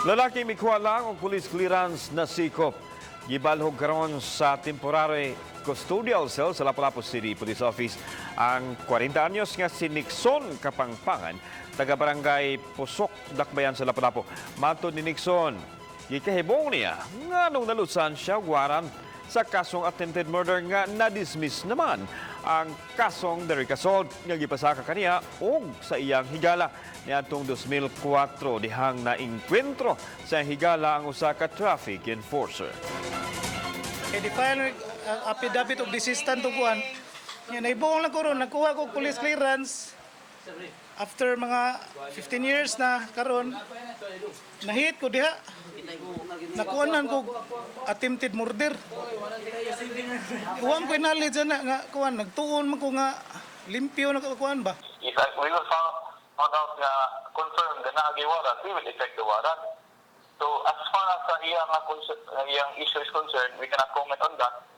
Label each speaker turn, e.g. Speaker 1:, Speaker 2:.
Speaker 1: Lalaki mikuha lang og police clearance na sikop. Gibalhog karon sa temporary custodial cell sa Lapu-Lapu City Police Office ang 40 anyos nga si Nixon Kapangpangan, taga Barangay Pusok, Dakbayan sa Lapu-Lapu. Matod ni Nixon, gikahibong niya nganong nalusan siya og warrant sa kasong attempted murder nga na-dismiss naman ang kasong Derrick assault nga gipasaka kaniya og sa iyang higala niadtong 2004 dihang naengkwentro sa higala ang usa ka traffic enforcer.
Speaker 2: Kay di-file affidavit of desistance to kuan. Nya naibuong lang ko ron, nagkuha ko og police clearance after mga 15 years na karon, nahit ko diha. Nakuanan ko attempted murder. Uwam ko knowledge ana nga kuan, nagtuon man ko nga limpyo na kuan ba.
Speaker 3: If we will found out nga confirm na naay warrant, we will effect the warrant. So as far as sa iyang issue is concerned, we cannot comment on that.